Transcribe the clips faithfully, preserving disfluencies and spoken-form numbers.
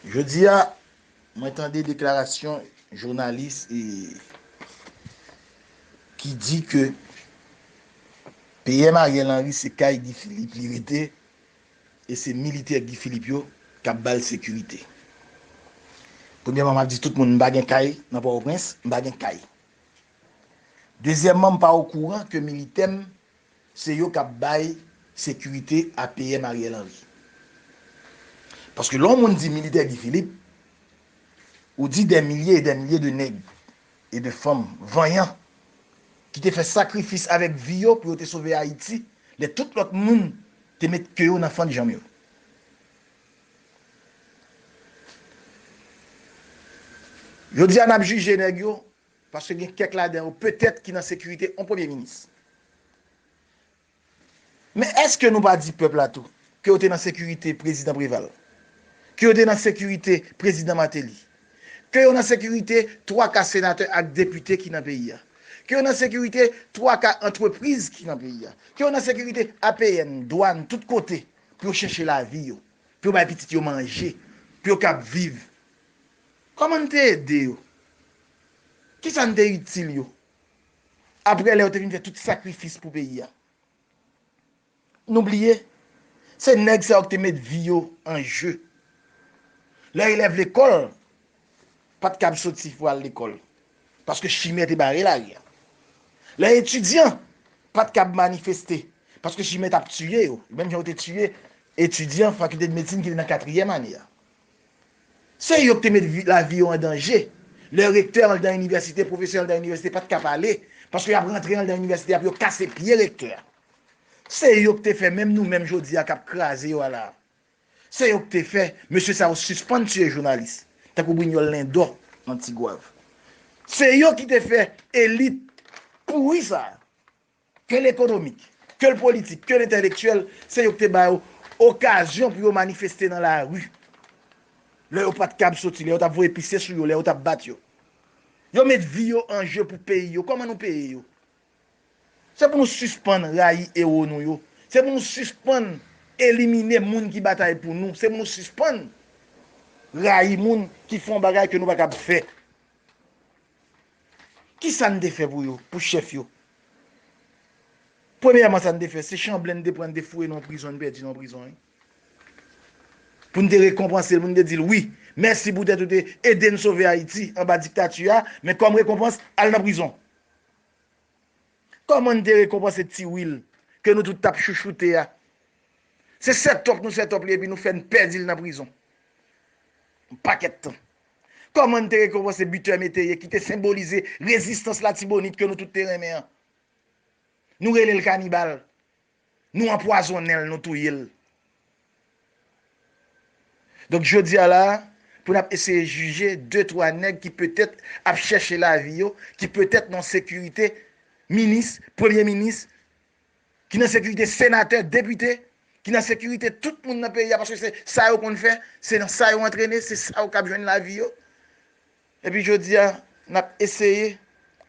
Jodi a, mwen tande deklarasyon jounalis e ki di ke P M Ariel Henry se kay Guy Philippe li rete e se militè Guy Philippe yo k ap ba l sekirite. Premyèman, m ap di tout moun m pa gen kay nan Pòtoprens, m pa gen kay. Dezyèmman, m pa okouran ke militè m se yo k ap bay sekirite a P M Ariel Henry. Paske lè yon moun di militè Guy Philippe, ou di dè milye e dè milye de nèg e de fanm vanyan ki te fè sakrifis avèk vi yo pou yo te sove Ayiti, lè tout lòt moun te met ke yo nan fant janm yo. Jodi a n ap jije nèg yo paske gen kèk ladan yo petèt ki nan sekirite yon premye minis. Men èske nou pa di pèp la tou ke yo te nan sekirite prezidan Preval, ke yo te nan sekirite prezidan Martelly, ke yo nan sekirite twa ka senatè ak depite ki nan peyi a, ke yo nan sekirite twa ka antrepriz ki nan peyi a, ke yo nan sekirite A P N, dwàn, tout kote, pou yo chèche lavi yo, pou yo bay pitit yo manje, pou yo kab viv? Kòman n te ede yo? Kisa n te itil yo? Apre lè yo te fin fè tout sakrifis pou peyi a. Nou bliye, se nèg sa yo ki te met vi yo an je. Lè elèv lekòl pa t kab soti pou al lekòl, paske chimè te bare lari a. Lè etidyan pa t kab manifeste, paske chimè t ap tiye yo, menm jan yo te tiye etidyan fakilte de medsin ki te nan katriyèm ane a. Se yo ki te met vi- lavi yo an danje. Lè rektè anndan inivèsite, pwofesè anndan inivèsite pa t ka pale, paske y ap rantre anndan inivèsite a pou yo kase pye rektè a. Se yo ki te fè menm nou menm jodi a k ap kraze yo a la. Se yo ki te fè mesye sa yo sispann tiye jounalis, tankou Brignol Lindor nan Tigwav. Se yo ki te fè elit pouri sa a, ke l ekonomik, ke l politik, ke l entèlektyèl, se yo ki te ba yo okazyon pou yo manifeste nan lari. Lè yo pa t kab soti, lè yo t ap voye pise sou yo, lè yo t ap bat yo. Yo met vi yo an je pou peyi yo. Kòman nou peye yo? Se pou nou sispann rayi ewo nou yo. Se pou nou sispann elimine moun ki batay pou nou. Se pou nou sispann rayi moun ki fè yon bagay ke nou pa kab fè. Kisa n te fè pou yo, pou chèf yo? Premyèman, sa n te fè, se Chanblè n te pran, n te foure nan yon prizon, n pèdi nan yon prizon, wi. Pou n te rekonpanse l, pou n te di l, wi, mèsi poutèt ou te ede n sove Ayiti anba diktati a, men kòm rekonpans, al nan prizon. Kòman n te rekonpanse Ti Wil, ke nou tout t ap chouchoute a? Se sètòp nou sètòp li, epi nou fè n pèdi l nan prizon. Yon pakèt tan. Kòman n te rekonpanse Bitè Meteye, ki te senbolize rezistans Latibonit ke nou tout te renmen an? Nou rele l kanibal. Nou anpwazonnen l, nou touye l. Donk, jodi a la, pou n ap eseye jije de, twa nèg ki petèt ap chèche lavi yo, ki petèt nan sekirite, minis, premye minis, ki nan sekirite senatè, depite, ki nan sekirite tout moun nan peyi a, paske se sa yo konn fè, se nan sa yo antrene, se sa yo k ap jwenn lavi yo. Epi jodi a, n ap eseye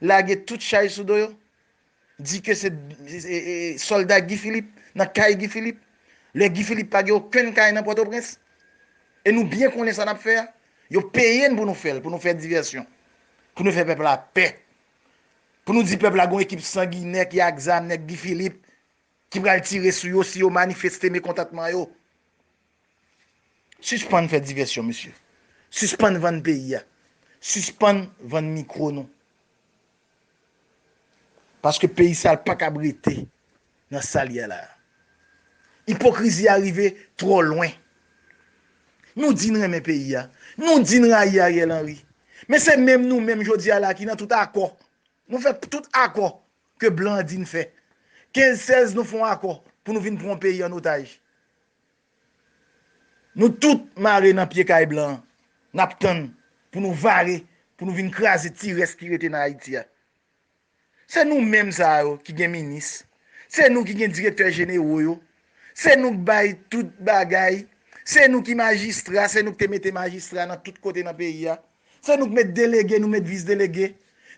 lage tout chay sou do yo, di ke se, e, e, sòlda Guy Philippe, nan kay Guy Philippe. Lè Guy Philippe pa gen okenn kay nan Pòtoprens, e nou byen konnen sa n ap fè a, yo peye n pou nou fè l, pou nou fè divèsyon, pou nou fè pèp la pè, pou nou di pèp la gon ekip sanginè ki ak zam, nèg Guy Philippe, ki pral tire sou yo si yo manifeste mekontantman yo. Sispann fè divèsyon, mesye. Sispann vann peyi a. Sispann vann mikwo nou. Paske peyi sa a pa kab rete nan sa l ye a la a. Ipokrizi a rive twò lwen. Nou di n renmen peyi a. Nou di n rayi Ariel Henry. Men se menm nou menm jodi a la ki nan tout akò. Nou fè tout akò ke blan an di n fè. Kenz sèz nou fè yon akò pou nou vin pran yon peyi an otaj. Nou tout mare nan pye kay blan an. N ap tann pou nou vare, pou nou vin kraze ti rès ki rete nan Ayiti a. Se nou menm sa yo ki gen minis. Se nou ki gen direktè jenero yo. Se nou k bay tout bagay. Se nou ki majistra, se nou k te mete majistra nan tout kote nan peyi a. Se nou k met delege, nou met vis delege.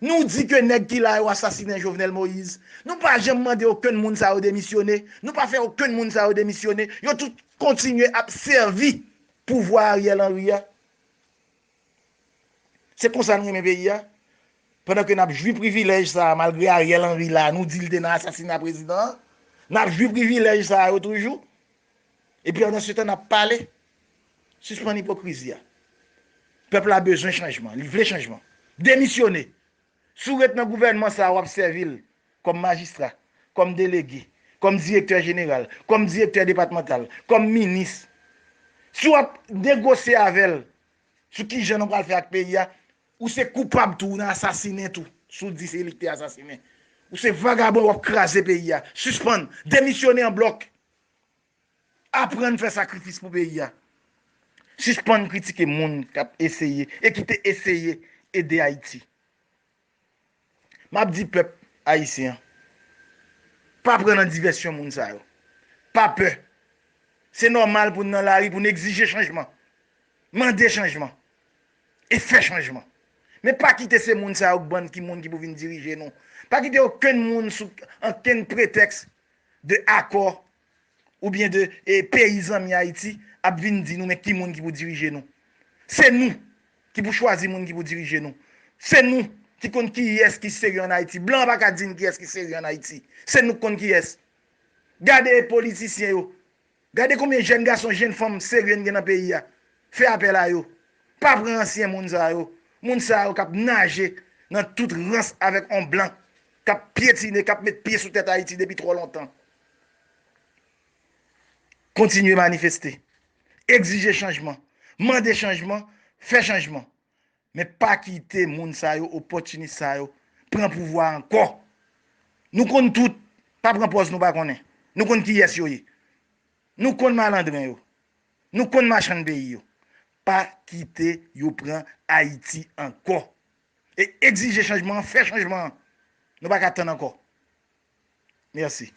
Nou di ke nèg ki la yo asasinen Jovenel Moïse. Nou pa janm mande okenn moun sa yo demisyone. Nou pa fè okenn moun sa yo demisyone. Yo tout kontinye ap sèvi pouvwa Ariel Henry a. Se konsa nou renmen peyi a? Pandan ke n ap jwi privilèj sa a, malgre Ariel Henry la, nou di l te nan asasina prezidan an, n ap jwi privilèj sa a yo toujou. Epi pandan se tan n ap pale. Sispann ipokrizi a. Pèp la bezwen chanjman, li vle chanjman. Demisyone. Si w ret nan gouvènman sa a, w ap sèvi l kòm majistra, kòm delege, kòm direktè jeneral, kòm direktè depatmantal, kòm minis. Si w ap negosye avè l sou kijan nou pral fè ak peyi a, ou se koupab tou, ou nan asasinen tou, si w di se li ki te asasinen. Ou se vagabon, w ap kraze peyi a. Sispann, demisyone an blòk. Aprann fè sakrifis pou peyi a. Sispann kritike moun k ap eseye e ki te eseye ede Ayiti. M ap di pèp ayisyen an, pa pran nan divèsyon moun sa yo. Pa pè. Se nòmal pou n nan lari, pou n egzije chanjman. Mande chanjman. E fè chanjman. Men pa kite se moun sa yo k bann ki moun ki pou vin dirije nou. Pa kite okenn moun sou okenn pretèks de akò oubyen de e, peyi zanmi Ayiti ap vin di nou men ki moun ki pou dirije nou. Se nou ki pou chwazi moun ki pou dirije nou. Se nou ki konn kiyès ki serye ann Ayiti. Blan an pa ka di n kiyès ki serye ann Ayiti. Se nou k konn kiyès. Gade politisyen yo. Gade konbyen jèn gason, jèn fanm serye n gen nan peyi a. Fè apèl a yo. Pa pran ansyen moun sa yo. Moun sa yo k ap naje nan tout rans avèk on blan k ap pyetine, k ap met pye sou tèt Ayiti depi twò lontan. Kontinye manifeste, egzije chanjman, mande chanjman, fè chanjman. Men pa kite moun sa yo, opòtinis sa yo, pran pouvwa ankò. Nou konn tout, pa pran pòz nou pa konnen. Nou konn kiyès yo ye. Nou konn malandren yo. Nou konn machann peyi yo. Pa kite yo pran Ayiti ankò. E egzije chanjman an, fè chanjman an. Nou pa ka tann ankò. Mèsi.